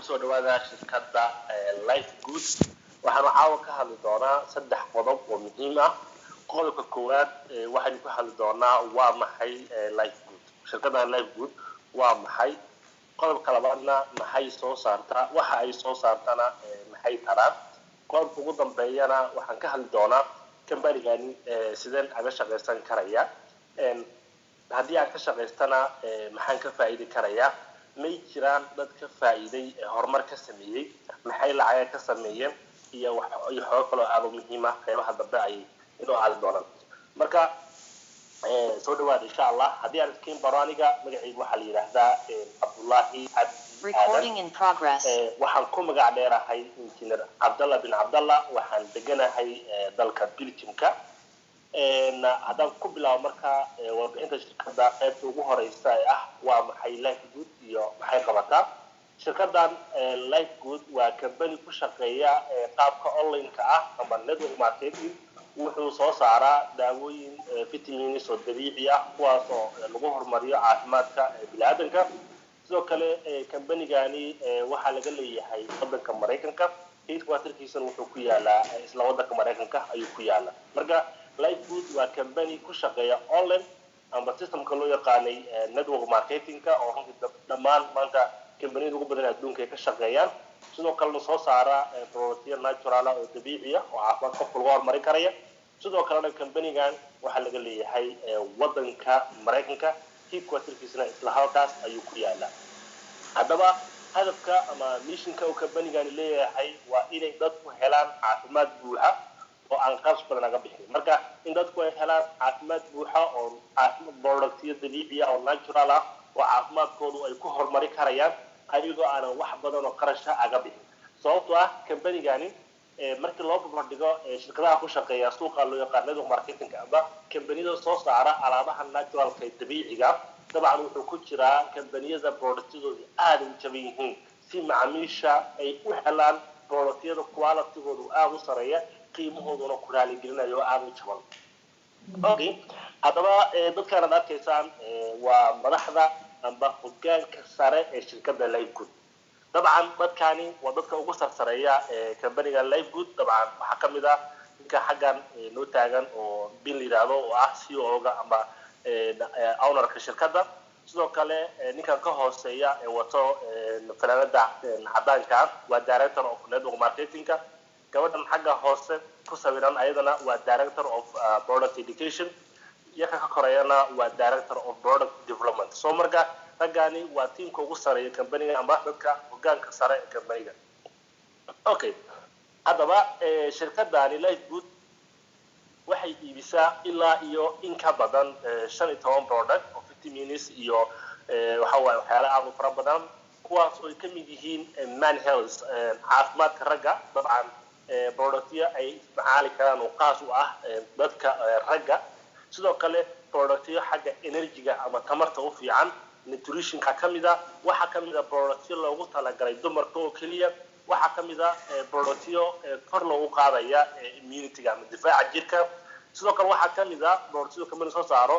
Kusoo dhawaada shirkadda Life Good. Waxaanu caawa ka hadli doonaa saddex qodob oo muhiim ah. Qodobka koowaad waxaynu ka hadli doonaa waa maxay Life Good, shirkaddan Life Good waa maxay. Qodobka labaadna, maxay soo saartaa, waxa ay soo saartana maxay taraan. Qodobka ugu dambeeyana waxaan ka hadli doonaa kambanigani sideen aga shaqaysan karaya, haddii aan ka shaqaystana maxaan ka faa'iidi karayaa, may jiraan dad ka faa'iiday, horumar ka sameeyey, maxay lacaga ka sameeyeen, iyo iyo xogo kaloo aada u muhiim ah qeybaha dambe ay inoo aadi doonaan. Marka soo dhawaada, insha Allah. Haddii aan iskiin baro, aniga magacaygu waxaa la yidhaahdaa Cabdullaahi Cabdi Recording in progress. Waxaan ku magac dheerahay Engineer Cabdallah bin Cabdallah. Waxaan deganahay dalka Belgiumka. Haddaan ku bilaabo marka warbixinta shirkadda, qaybta ugu horeysa ee ah waa maxay Life Good iyo maxay qabataa. Shirkaddan Life Good waa company ku shaqeeya qaabka online-ka ah ama network marketing. Wuxuu soo saaraa daawooyin, vitamins oo dabiici ah, kuwaas oo lagu horumariyo caafimaadka biniaadanka. Sidoo kale companygani waxaa laga leeyahay wadanka Maraykanka, headquarterkiisana wuxuu ku yaalaa isla wadanka Maraykanka ayuu ku yaalaa. Marka Life Good waa company ku shaqeeya online amba systemka loo yaqaanay network marketingka, oo runtii dhammaan maanta kambaniyada ugu badan adduunka ay ka shaqeeyaan. Sidoo kalena soo saara productyo natural ah oo dabiici ah oo caafimaad qofka lagu horumarin karaya. Sidoo kalena companygan waxaa laga leeyahay wadanka Maraykanka, headquarterkiisana isla halkaas ayuu ku yaalaa. Haddaba hadafka ama missionka uu companygani leeyahay waa inay dadku helaan caafimaad buuxa oo aan qarash badan naga bixin. Marka in dadku ay helaan caafimaad buuxa oo productyo dabiici ah oo natural ah oo caafimaadkoodu ay ku horumari karayaan ayagoo aanan wax badan oo qarasha aga bixin. Sababtoo ah companygani markii loo barbardhigo shirkadaha ku shaqeeya suuqa loo yaqaan network marketingka ama kambaniyada soo saara alaabaha naturalka ee dabiiciga, dabcan wuxuu ku jiraa kambaniyada productyadoodu aada u jaban yihiin, si macaamiisha ay u helaan productyada qualitygoodu aada u sareeya, qiimahooduna ku raaligelinayo oo aada u jaban. Okay, haddaba dadkaan aad arkaysaan waa madaxda amba hogaanka sare ee shirkadda Life Good. Dabcan dadkani waa dadka ugu sarsareeya companyga Life Good. Dabcan waxaa kamid ah ninka xaggan noo taagan oo Bin la yidhaahdo, oo ah CEO-ga amba ownerka shirkadda. Sidoo kale ninkan ka hooseeya ee wato fanaanada cadaanka waa director of network marketingka. Gabadhan xagga hoose ku sawiran ayadana waa director of product education, iyo ka koreeyana waa director of product development. So marka raggani waa teamka ugu sareeya companyga amba dadka hogaanka sare ee companyga. Okay, haddaba shirkadani Life Good waxay iibisaa ilaa iyo in ka badan 15 product oo vitamins iyo waxa waaye waxyaala aada u fara badan, kuwaas oo ay ka mid yihiin man health, caafimaadka ragga. Dabcan productyo ay isticmaali karaan oo qaas u ah dadka ragga. Sidoo kale productyo xagga energyga ama tamarta u fiican, nutritionka ka mid a. Waxaa ka mid a productyo loogu talagalay dumarka oo keliya. Waxaa ka mid a productyo kor loogu qaadaya immunityga ama difaaca jirka. Sidoo kale waxaa ka mid a productyo company soo saaro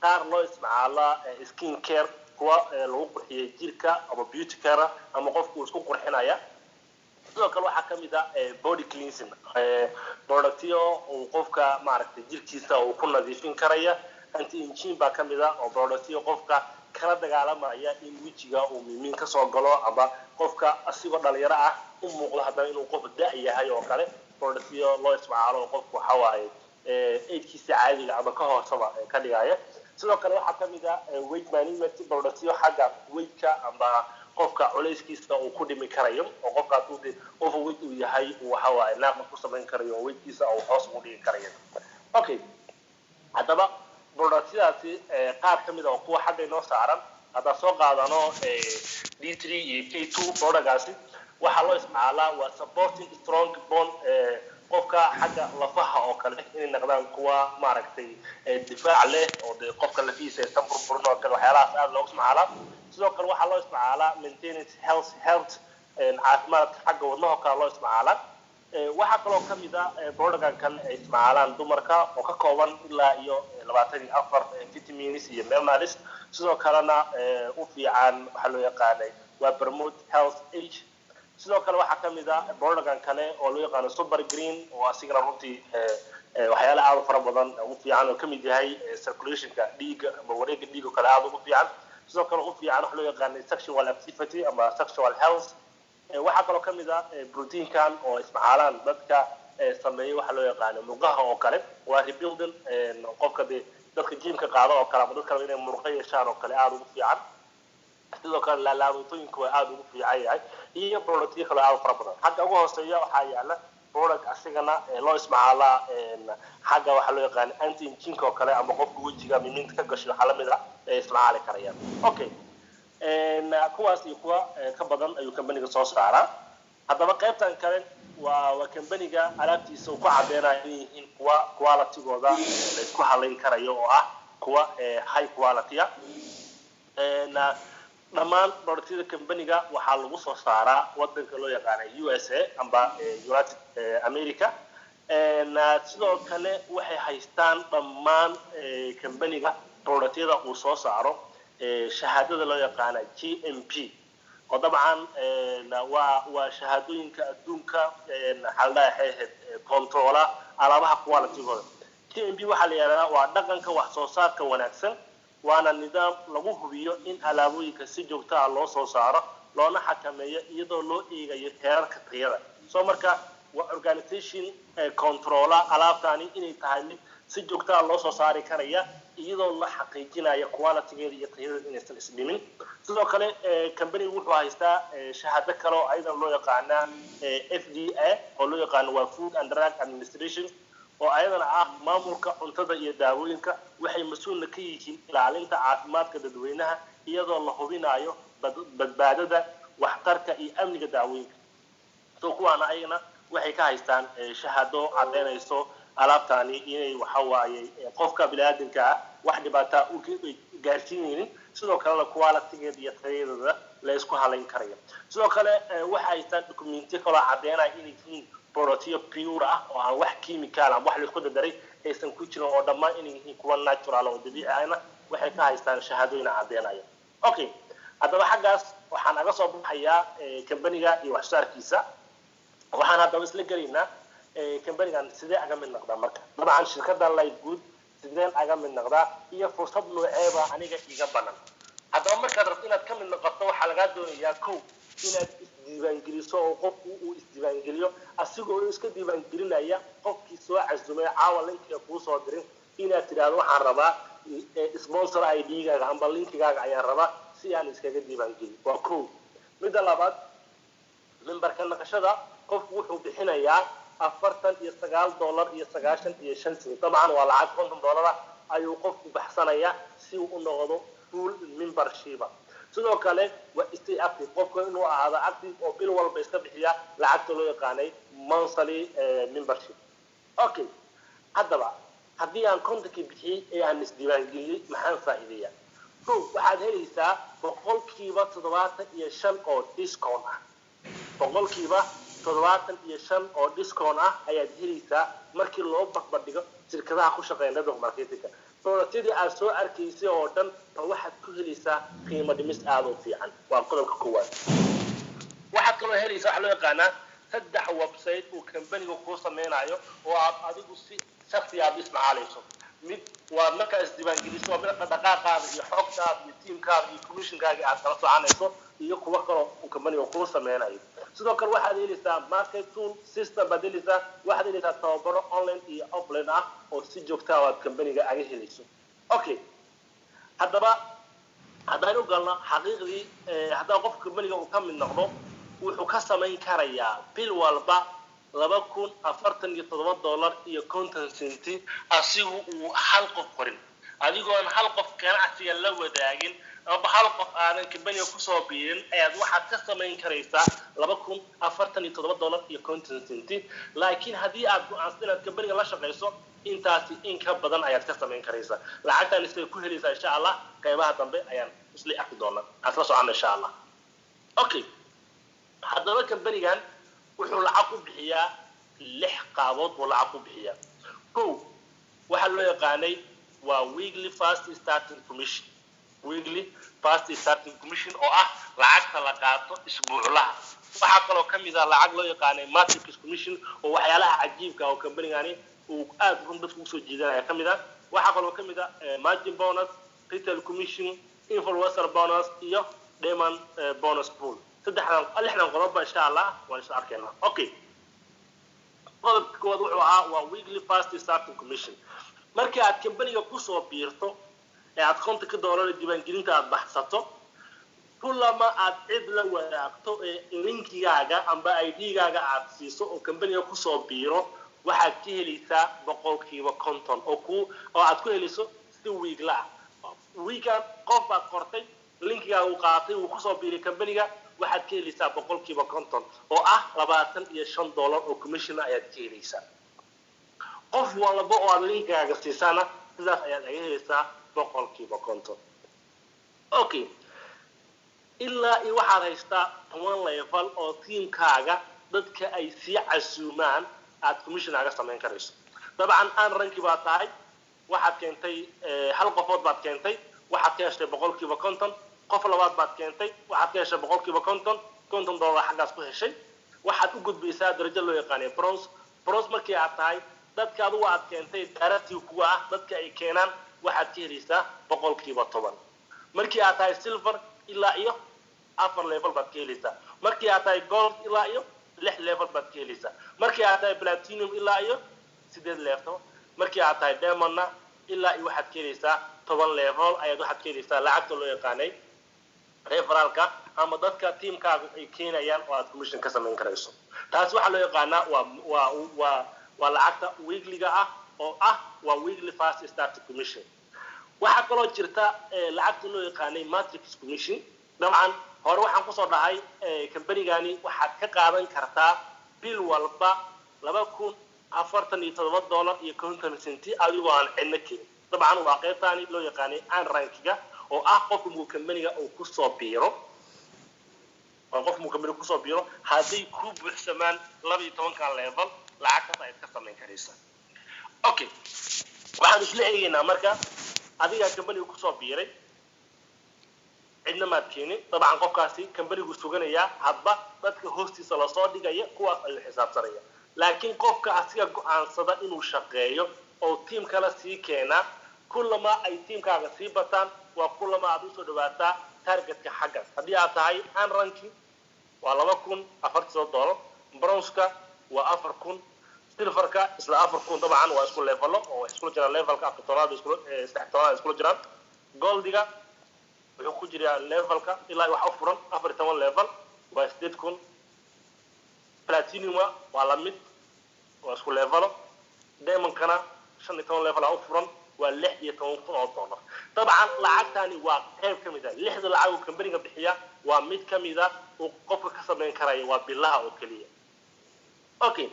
qaar loo isticmaala skin care, kuwa lagu qurxiyo jirka ama beauty care ama qofku uu isku qurxinaya. Sidoo kale waxaa kamid a body cleansing, productyo uu qofka maaragtay jirkiisa uu ku nadiifin karaya. Anti aging baa kamid a, oo productyo qofka kala dagaalamaya in wejiga uu mimiin kasoo galo ama qofka asigoo dhalinyaro ah u muuqdo haddana inuu qof da' yahay oo kale. Productyo loo isticmaalo oo qofku waxa waaye agekiisa caadiga ama ka hoosaba ka dhigaya. Sidoo kale waxaa kamid a weight management, productyo xagga weightka ama qofka culayskiisa uu ku dhimi karayo, oo qofka hadduu de overweight uu yahay uu waxa waaye naaqad ku samayn karayo oo weightkiisa uu hoos ugu dhigi karayo. Okay, haddaba productyadaasi qaar ka mid a oo kuwa xagga inoo saaran haddaan soo qaadano, D3 iyo K2 productgaasi waxaa loo isticmaalaa waa supporting strong bone, qofka xagga lafaha oo kale inay noqdaan kuwa maaragtay difaac leh, oo dee qofka lafihiisa aysan burburin oo kale, waxyaalahaas aada loogu isticmaalaa. Sidoo kale waxaa loo isticmaalaa maintenance health, caafimaadka xagga wadnaha oo kale loo isticmaalaa. Waxaa kaloo kamid a productgan kale ay isticmaalaan dumarka, oo ka kooban ilaa iyo 24 vitamins iyo minerals. Sidoo kalena u fiican waxaa loo yaqaanay waa promote health age. Sidoo kale waxaa kamid ah productgan kale oo loo yaqaano Super Green, oo asigana runtii waxyaala aad u fara badan ugu fiican, oo kamid yahay circulationka dhiigga ama wareegga dhiigga oo kale aad ugu fiican. Sidoo kale ugu fiican waxa loo yaqaanay sexual activity ama sexual health. Waxaa kaloo kamid ah proteinkan oo isticmaalaan dadka sameeya waxa loo yaqaano murqaha oo kale, waa rebuilding qofka dee dadka gymka qaada oo kale ama dadka raba inay murqo yeeshaan oo kale aada ugu fiican. Sidoo kale laalaabantooyinka waa aada ugu fiican yahay, iyo productyo kale aada u fara badan. Xagga ugu hooseeya waxaa yaala product asigana loo isticmaalaa xagga waxaa loo yaqaana anti agingka oo kale, ama qofka wejiga miminta ka gasho waxaa lamid ah ay isticmaali karayaan. Okay, kuwaas iyo kuwa ka badan ayuu companyga soo saaraa. Haddaba qaybtan kale waa companyga alaabtiisa uu ku cadeynayo inay yihiin kuwa qualitygooda la isku halayn karayo, oo ah kuwa high quality ah. Dhammaan productyada companyga waxaa lagu soo saaraa wadanka loo yaqaana USA amba United America. Sidoo kale waxay haystaan dhammaan companyga productyada uu soo saaro shahaadada loo yaqaana GMP, oo dabcan waa shahaadooyinka adduunka xaldhaha ahayd controla alaabaha qualitygooda. GMP waxaa la yidhahdaa waa dhaqanka wax soo saarka wanaagsan, waana nidaam lagu hubiyo in alaabooyinka si joogta ah loo soo saaro loona xakameeyo iyadoo loo eegayo heerarka tayada. So marka waa organization controla alaabtani inay tahay mid si joogta ah loo soo saari karaya, iyadoo la xaqiijinayo qualitygeeda iyo tayadeeda inaysan isdhimin. Sidoo kale companygu wuxuu haystaa shahaado kale oo ayadan loo yaqaanaa FDA, oo loo yaqaano waa Food and Drug Administration, oo ayadana ah maamulka cuntada iyo daawooyinka. Waxay mas-uulna ka yihiin ilaalinta caafimaadka dadweynaha, iyadoo la hubinayo badbaadada, waxtarka iyo amniga daawooyinka. So kuwaana ayagana waxay ka haystaan shahaado caddeynayso alaabtani inay waxa waaye qofka biniaadamka ah wax dhibaataa u gaarsiinaynin, sidoo kalena qualitygeeda iyo tayadeeda la isku halayn karayo. Sidoo kale waxay haystaan documentiyo kaloo caddeynaya inay yihiin productyo pure ah, oo aan wax chemical ama wax laisku dardaray aysan ku jirin, oo dhammaan inay yihiin kuwa natural oo dabiici ahna waxay ka haystaan shahaadooyin caddeynaya. Okay, haddaba xaggaas waxaan aga soo baxayaa companyga iyo wax soo saarkiisa. Waxaan haddaba isla gelaynaa companygan sidee aga mid noqdaa. Marka dabcan shirkadda Life Good sideen aga mid noqdaa iyo fursad nooceeba aniga iga banan? Haddaba markaad rabto inaad ka mid noqoto, waxaa lagaa doonayaa kow inaad isdiiwaangeliso, oo qofku uu isdiiwaangeliyo asigoo iska diiwaangelinaya qofkii soo casumay caawa linkiga kuu soo dirin, inaad tidhaahdo waxaan rabaa sponsor ID-gaaga amba linkigaaga ayaan rabaa si aan iskaga diiwaangeliyo. Waa kow. Midda labaad, memberka naqashada qofku wuxuu bixinayaa $49.95. Dabcan waa lacag $50 ah ayuu qofku baxsanayaa si uu u noqdo full membershipa. Sidoo kale waa stay active, qofku inuu ahaado active oo bil walba iska bixiya lacagta loo yaqaanay monthly membership. Okay, haddaba haddii aan 50kii bixiyey ee aan isdiiwaangeliyey, maxaan faa'iideeyaa? Kow, waxaad helaysaa 75% oo discount ah. 75% oo discount ah ayaad helaysaa markii loo barbardhigo shirkadaha ku shaqeeya network marketingka. Productyadii aad soo arkaysay oo dhan ba waxaad ku helaysaa qiimo dhimis aada u fiican. Waa qodobka koowaad. Waxaad kaloo helaysaa waxaa loo yaqaanaa saddex website uu companyga kuu sameynayo, oo aad adigu si shaksi aad u isticmaalayso. Mid waa markaa isdiiwaangeliso, waa mid dhaqdhaqaaqaada iyo xogtaada iyo teamkaada iyo commissionkaaga aad kala soconayso, iyo kuwo kaloo uu companyga kuu sameynayo. Sidoo kale waxaad helaysaa market tool system baad helaysaa. Waxaad helaysaa tababaro online iyo offline ah oo si joogta ah aad companyga aga helayso. Okay, haddaba haddaan u galno xaqiiqdii, haddaba qofka companyga uu ka mid noqdo wuxuu ka samayn karayaa bil walba $2,047.50, asigu uu hal qof qorin, adigoon hal qof ganacsiga la wadaagin amaba hal qof aadan companyga kusoo biirin ayaad waxaad ka samayn karaysaa $2,047.50. Laakiin haddii aad go'aansato inaad companyga la shaqayso, intaasi in ka badan ayaad ka samayn karaysaa. Lacagtaan isay ku helaysaa, insha Allah qaybaha dambe ayaan isla arki doonaa, aan isla soconna insha Allah. Okay, haddaba companygan wuxuu lacag ku bixiyaa lix qaabood buu lacag ku bixiyaa. Kow, waxaa loo yaqaanay waa weekly fast starting commission. Weekly fast starting commission oo ah lacagta la qaato isbuuclaha. Waxaa kaloo ka mid ah lacag loo yaqaanay matrix commission, oo waxyaalaha cajiibka oo companygani uu aad run dadku usoo jiidanaya ka mid ah. Waxaa kaloo ka mid ah margin bonus, retail commission, influencer bonus iyo diamond bonus pool. Saddexdan, lixdan qodobba insha Allah waan isla arkaynaa. Okay, qodobka koowaad wuxuu ahaa waa weekly fast starting commission. Markii aad companyga kusoo biirto ee aad $50 diiwaangelinta aad baxsato, kulama aad cid la wadaagto ee linkigaaga amba ID-gaaga aad siiso oo companyga kusoo biiro, waxaad ka helaysaa 50% oo ku oo aad ku helayso si weekly ah. Weekan qof baad qortay, linkigaaga uu qaatay, uu kusoo biiray companyga, waxaad ka helaysaa 50% oo ah $25 oo commission ayaad ka helaysaa. Qof walba oo aad linkigaaga siisaana sidaas ayaad aga helaysaa 50%. Okay, ilaa iyo waxaad haystaa 10 level oo tiimkaaga dadka ay sii casuumaan aad commission aga samayn karayso. Dabcan aan ranki baa tahay, waxaad keentay hal qofood baad keentay, waxaad ka heshay 50%. Qof labaad baad keentay, waxaad ka heshay 50%, $50 xaggaas ku heshay. Waxaad u gudbaysaa darajo loo yaqaanay bronze. Bronze markii aad tahay, dadka adigu aad keentay directive kuwa ah dadka ay keenaan waxaad ka helaysaa 10%. Markii aad tahay silver, ilaa iyo afar level baad ka helaysaa. Markii aad tahay gold, ilaa iyo lix level baad ka helaysaa. Markii aad tahay platinum, ilaa iyo sideed level. Markii aad tahay diamondna, ilaa iyo waxaad ka helaysaa 10 level ayaad waxaad ka helaysaa lacagta loo yaqaanay referralka ama dadka tiimkaagu ay keenayaan oo aad commission ka samayn karayso. Taasi waxaa loo yaqaanaa waa lacagta weeklyga ah oo ah waa weekly fast start commission. Waxaa kaloo jirta lacagta loo yaqaanay matrix commission. Dabcan hore waxaan kusoo dhahay companygani waxaad ka qaadan kartaa bil walba $2,047.50 adigoo aan cidno keenin. Dabcan waa qaybtaani loo yaqaanay unrankiga oo ah qofka muu companyga uu kusoo biiro, oo qof muu companyga kusoo biiro, hadday ku buuxsamaan 12-kan level, lacagtaas ayaad ka samayn karaysaa. Okay, waxaan isla eegaynaa marka adigaa companyga kusoo biiray, cidna maad keenin. Dabcan qofkaasi companygu suganayaa, hadba dadka hoostiisa lasoo dhigaya kuwaas ayuu xisaabsanaya. Laakiin qofka asiga go-aansada inuu shaqeeyo oo tiim kale sii keenaa, kullama ay tiimkaaga sii bataan waa kullama aad usoo dhawaataa targetka xaggaas. Haddii aad tahay unranking waa $2,047, bronzeka waa 4,000, silverka isla 4,000. Dabcan waa isku levelo oo iskula jiraan levelka afar tobnaad, iskula saddex tobnaad iskula jiraan. Goldiga wuxuu ku jiraa levelka ilaa waxa u furan 14 level, waa 8,000. Platinuma waa la mid, waa isku levelo. Diamondkana 15 level aa u furan, waa $16,000. Dabcan lacagtani waa qayb ka mid a lixda lacag uu companyga bixiya, waa mid ka mid a uu qofka ka samayn karaya, waa bilaha oo keliya. Okay,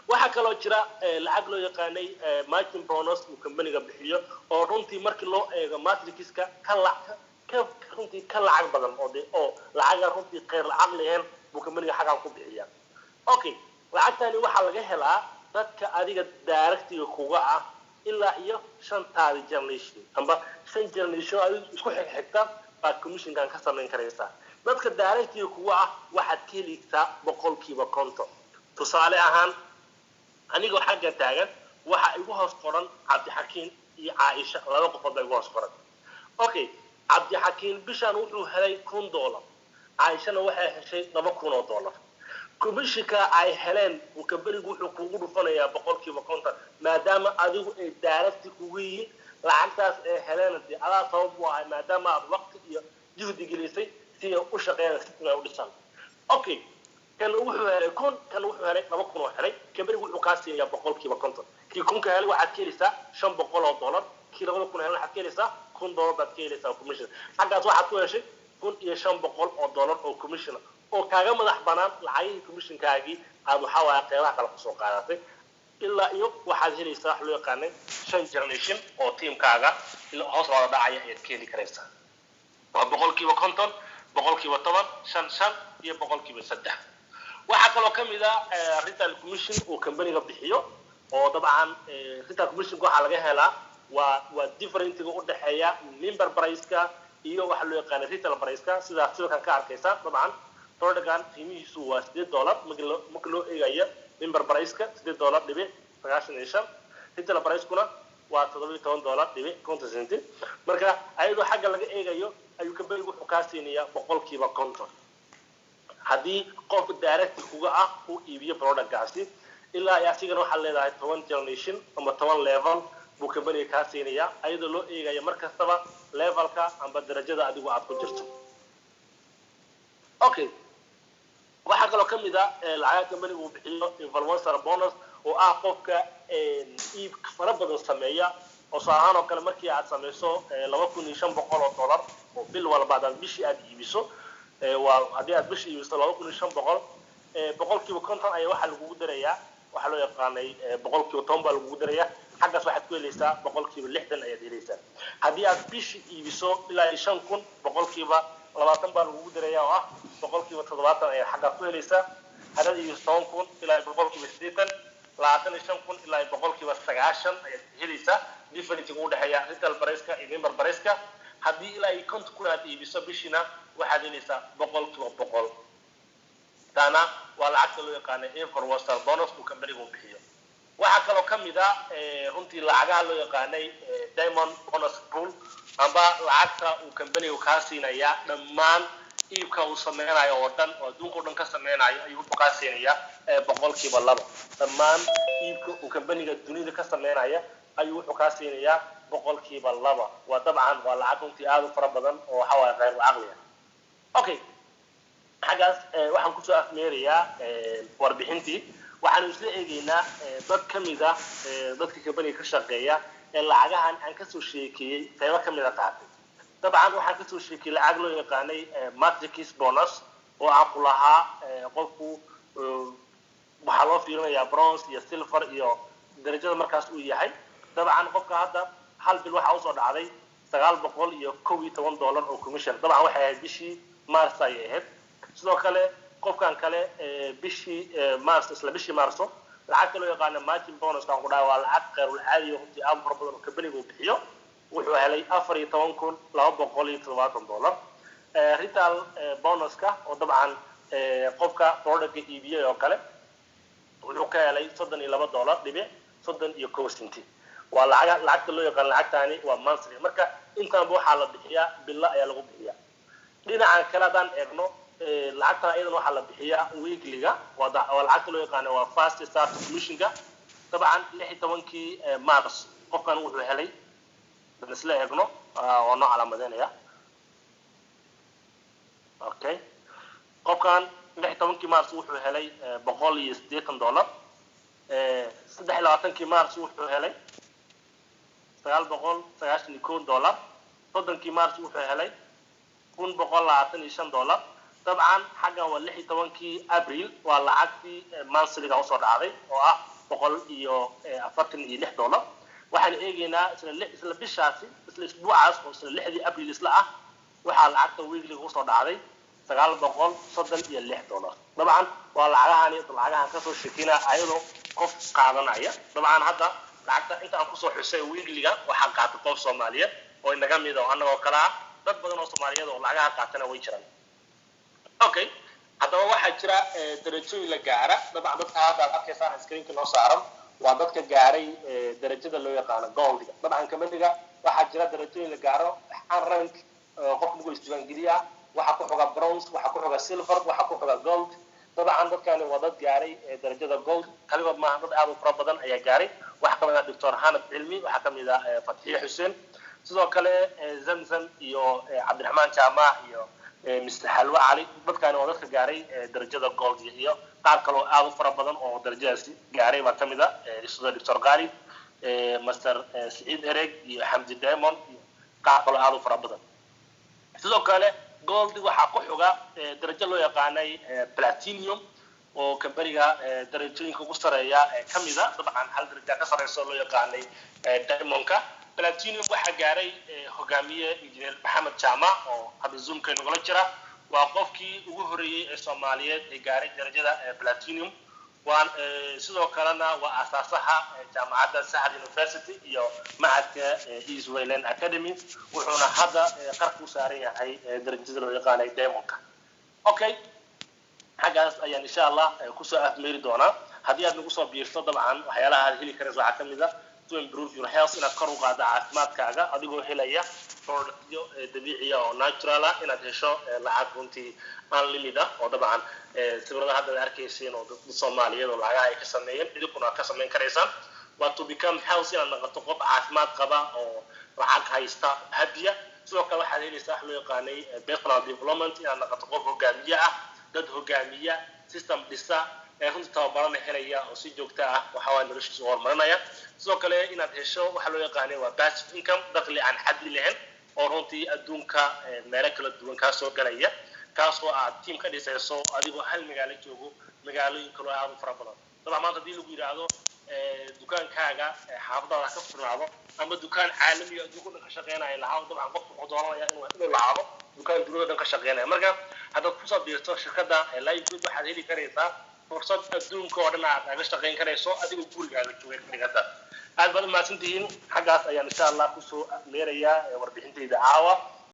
waxaa kaloo jira lacag loo yaqaanay margin bonus uu companyga bixiyo, oo runtii markii loo eego matrixka ka ka runtii ka lacag badan oo de oo lacaga runtii kheyr lacag lahayn buu companyga xaggan ku bixiya. Okay, lacagtani waxaa laga helaa dadka adiga directiga kuga ah ilaa iyo shantaadi generation amba shan generation adigu isku xigxigta baad commissionkan ka samayn karaysaa. Dadka directiga kuga ah waxaad ka helaysaa 50%. Tusaale ahaan, anigoo xaggan taagan, waxaa igu hoos qoran Cabdixakiin iyo Caaisha, laba qofood baa igu hoos qoran. Okay, Cabdixakiin bishaan wuxuu helay $1,000, Caaishana waxay heshay $2,000. Commissionka ay heleen uu companygu wuxuu kugu dhufanayaa 50%, maadaama adigu ay direct kugu yihiin. Lacagtaas ay heleen dee adaa sabab u ahay, maadaama aad waqti iyo juhdi gelisay si ay u shaqeeyaan, system ay u dhisaan. Okay, kan wuxuu helay 1,000, kan wuxuu helay 2,000 oo helay, companygu wuxuu kaa siinayaa 50%. Kii 1,000-ka helay waxaad ka helaysaa $500, kii 2,000 helay waxaad ka helaysaa $1,000 baad ka helaysaa commission. Xaggaas waxaad ku heshay $1,500 oo commission oo kaaga madax banaan lacagihii commissionkaagii aad waxaa waaya qeybaha kale kusoo qaadatay. Ilaa iyo waxaad helaysaa wax loo yaqaanay shan generation oo tiimkaaga hoos wada dhacaya ayaad ka heli karaysaa. Waa 50%, 10%, shan shan iyo 3%. Waxaa kaloo ka mid ah retail commission uu companyga bixiyo, oo dabcan retail commissionka waxaa laga helaa waa differentiga u dhexeeya member price-ka. Iyo waxaa loo yaqaana retail price-ka, sida sawirkan ka arkaysa. Dabcan productgan qiimihiisu waa $8 marka loo eegayo member price-ka, $8.95. Retail price-kuna waa $17.50. Marka ayadoo xagga laga eegayo ayuu kambanigu wuxuu kaa siinayaa 50% haddii qof direct kuga ah uu iibiyo productgaasi. Ilaa iyo asigana waxaad leedahay 10 generation ama 10 level buu kambaniga kaa siinayaa, ayadoo loo eegayo mar kastaba levelka amba darajada adigu aad ku jirto. Okay, waxaa kaloo kamid ah lacagaha kambaniga uu bixiyo influencer bonus, oo ah qofka iib fara badan sameeya. Oo soo ahaan oo kale, markii aad samayso $2,500 oo bil walba hadaad bishii aad iibiso, waa haddii aad bishii iibiso 2,500, 50% ayaa waxaa lagugu darayaa, waxaa loo yaqaanay 10% baa lagugu darayaa. Xaggaas waxaad ku helaysaa 60% ayaad helaysaa. Haddii aad bishii iibiso ilaa iyo 5,000, 20% baa lagugu darayaa, oo ah 70% ayaad xaggaa ku helaysaa. Haddaad iibiso 10,000 ilaa iyo 80%, 25,000 ilaa iyo 90% ayaad helaysaa, difference u dhexeeya retail price-ka iyo member price-ka. Haddii ilaa iyo 50,000 aad iibiso bishiina, waxaad helaysaa 100%. Taana waa lacagta loo yaqaana influencer bonus uu kambanigu bixiyo. Waxaa kaloo ka mid ah runtii lacagaha loo yaqaanay diamond bonus pool, amba lacagta uu kambanigu kaa siinayaa dhammaan iibka uu sameynayo oo dhan, oo adduunka o dhan ka sameynayo, ayuu wuxuu kaa siinayaa 2%. Dhammaan iibka uu kambaniga dunida ka sameynaya ayuu wuxuu kaa siinayaa 2%. Waa dabcan waa lacag runtii aada u fara badan, oo waxa waaye khayr caqli ah. Okay, xaggaas waxaan kusoo afmeerayaa warbixintii. Waxaanu isla eegaynaa dad ka mid ah dadka kambaniga ka shaqeeya ee lacagahan aan kasoo sheekeeyey qaybo ka mid a qaatay. Dabcan waxaan kasoo sheekeyey lacag loo yaqaanay matrix bonus, oo aan ku lahaa qofku waxaa loo fiirinayaa bronze iyo silver iyo darajada markaas uu yahay. Dabcan qofka hadda hal bil waxaa usoo dhacday $911 oo commission. Dabcan waxay ahayd bishii Mars ayay ahayd. Sidoo kale qofkan kale bishii Mars, isla bishii Marso, lacagta loo yaqaano margin bonus aan ku dhahay waa lacag khayrul caadi, runtii aad fara badan oo kambaniga uu bixiyo. Wuxuu helay $14,270. Retail bonuska, oo dabcan qofka productka iibiyey oo kale, wuxuu ka helay $32.31. Waa lacag lacagta loo yaqaan, lacagtaani waa monthly. Marka intaanba waxaa la bixiyaa bilo ayaa lagu bixiyaa. Dhinacan kale haddaan eegno, lacagtan iyadana waxaa la bixiyaa weeklyga. Waa lacagta loo yaqaano waa fast start commissionka. Dabcan 16-kii Mars qofkan wuxuu helay, dan isla eegno, waa noo calaamadeynaya. Okay, qofkan 16-kii Mars wuxuu helay $180. 23-kii Mars wuxuu helay $991. 30-kii Mars wuxuu helay $1,125. Dabcan xaggan waa 16-kii Abril, waa lacagtii monthlyga usoo dhacday oo ah $146. Waxaan eegaynaa isla bishaasi, isla isbuucaas oo isla 6-dii Abril isla ah, waxaa lacagta weeklyga usoo dhacday $936. Dabcan waa lacagahani lacagahan kasoo sheekeynaya ayadoo qof qaadanaya. Dabcan hadda lacagta inta aan kusoo xusay weeklyga waxaa qaatay qof Soomaaliyeed oo inaga mid oo annagoo kale ah. Dad badan oo Soomaaliyeed oo lacagaha qaatana way jiraan. Okay, haddaba waxaa jira darajooyin la gaara. Dabcan dadka hadda aad arkaysaan screenka noo saaran waa dadka gaaray darajada loo yaqaano goldiga. Dabcan kambaniga waxaa jira darajooyin la gaaro. Hal rank qofka markuu isdiiwaangeliyaa, waxaa ku xiga bronze, waxaa ku xiga silver, waxaa ku xiga gold. Dabcan dadkani waa dad gaaray darajada gold. Kaligood maaha, dad aad u fara badan ayaa gaaray. Waxaa kamid ah Doctor Hanad Cilmi, waxaa kamid ah Fatxiye Xuseen, sidoo kale Zamzam iyo Cabdiraxmaan Jaamac iyo Mr Xalwe Cali. Dadkani waa dadka gaaray darajada gold, iyo qaar kaloo aad u fara badan oo darajadaasi gaaray baa kamid ah, sida Doctor Khalid, Master Siciid Ereg iyo Xamdi Diamond iyo qaar kaloo aad u fara badan. Sidoo kale gold waxaa ku xiga darajo loo yaqaanay platinum, oo kambaniga darajooyinka ugu sareeya kamid a. Dabcan hal daraja ka sareysa oo loo yaqaanay diamondka. Platinum waxaa gaaray hogaamiye Engineer Maxamed Jaamac, oo hadda Zoomka nagula jira. Waa qofkii ugu horreeyey ee Soomaaliyeed ee gaaray darajada platinum. Waan sidoo kalena waa aasaasaha jaamacadda Sahal University iyo macadka Israelan Academy, wuxuuna hadda qarka u saaran yahay darajada loo yaqaanay Diamondka. Okay, xaggaas ayaan insha Allah kusoo afmeeri doonaa. Haddii aad nagu soo biirto, dabcan waxyaalaha aad heli karaysa waxaa kamid ah to improve your health, inaad kor u qaaddo caafimaadkaaga adigoo helaya productyo dabiiciya oo natural ah, inaad hesho lacag runtii unlimited ah, oo dabcan sawirada hadda aad arkayseen oo dad Soomaaliyeed oo lacagaha ay ka sameeyeen, idinkuna aad ka samayn karaysaan. Waa to become healthy, inaad noqoto qof caafimaad qaba oo lacag haysta hadiya. Sidoo kale waxaad helaysaa wax loo yaqaanay personal development, inaad noqoto qof hogaamiye ah, dad hogaamiya, system dhisa, ee runtii tababarana helaya oo si joogta ah waxa waye noloshiisa u horumarinaya. Sidoo kale inaad hesho waxa loo yaqaanay waa passive income, dakhli aan xaddi lahayn oo runtii adduunka meelo kala duwan kaa soo galaya, kaasoo aad team ka dhisayso adigoo hal magaalo joogo, magaalooyin kaloo aad u fara badan. Dabcan maanta haddii lagu yidhaahdo dukaankaaga xaafadaada ka furnaado ama dukaan caalami ah adduunka dhan ka shaqeynaya lahaa, dabcan qofku wuxuu dooranaya inuu lahaado dukaan dunida dhan ka shaqeynaya. Marka haddaad kusoo biirto shirkadda LiveGood, waxaad heli karaysaa fursad adduunka oo dhan aad kaga shaqeyn karayso adigoo gurigaaga joogay ka dhigata. Aad baad umahadsan tihiin. Xaggaas ayaan insha Allah kusoo afmeerayaa warbixintayda caawa.